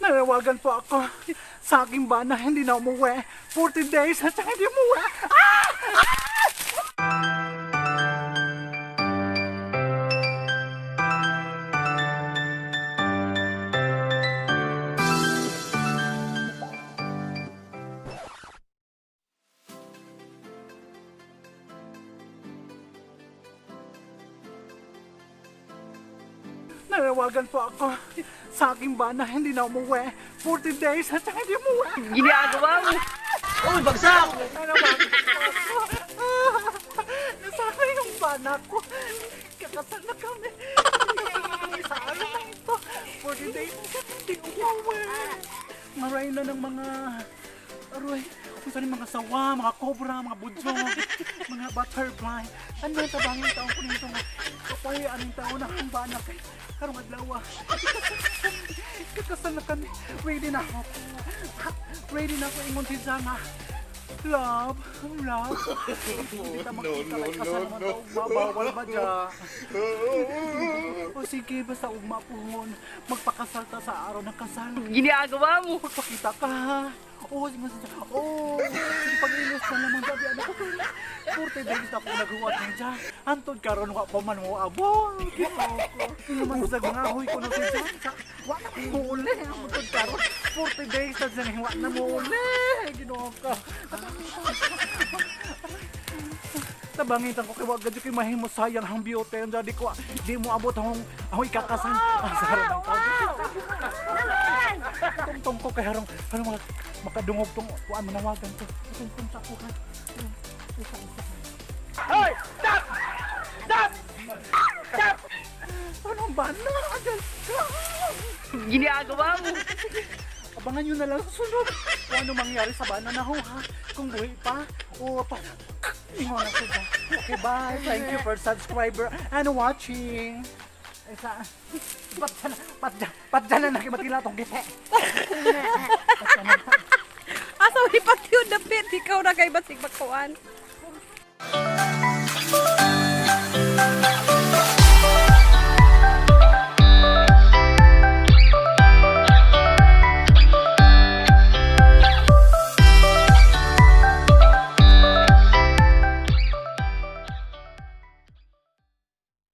Nanawagan po ako sa aking bana, hindi na umuwi. 40 days at saka hindi umuwi. Ah! Ah! Nanawagan po ako sa aking bana, hindi na umuwi. 40 days at saka hindi umuwi. Ginagawa mo! Uy, bagsak! Nanawagan po ako. Nasaan yung bana ko? Kakasal na kami. Hindi na umuwi sa araw na ito. 40 days na siya hindi umuwi. Maray na ng mga aroy, kung saan yung mga sawa, mga cobra, mga budsok, mga butterfly. Ano yung tabangin taon ko nito nga? Kapoy, anong taon na ang bana kay karong adlaw. Kakasal na kami. Ready na ako. Ready na ako ingon si Zanga. Love, love. Hindi ta makita kay kasal naman ta ugma. Bawal ba dya? O sige, basta ugma pohon. Magpakasal ta sa araw ng kasal. Ginagawa mo! Magpakita ka ha. Oo, sige, sige. Oo, sige, pag-ilos na naman sabi, ano ko, 40 days na akong naghuwat niya. Antod karon wa pa man mo abot. Ginoo ko. Naman sa mga ahoy ko na siya. Wa na mo uli. Antod karon 40 days na siya wa na mo uli. Ginoo ko. Tabangitan ko kay wag gadyo kay mahimo sayang ang beauty ang di ko di mo abot akong ako ikakasal. Ah, sa harap ng tao. Tungtong ko kay harong harong makadungog tong kuan manawagan ko. Tungtong sa ko ha. Isa isa. Hoy! Stop! Stop! Stop! Anong ba na? Agad ka. Ginagawa mo! Abangan nyo na lang sa sunod kung ano mangyari sa bana na ho ha. Kung buhay pa o pa. Ingon na sila. Okay, bye. Thank you for subscriber and watching. Isa. Patya na nakimatila tong gite. Asa may patiyo dapit, ikaw na kay basig magkuan.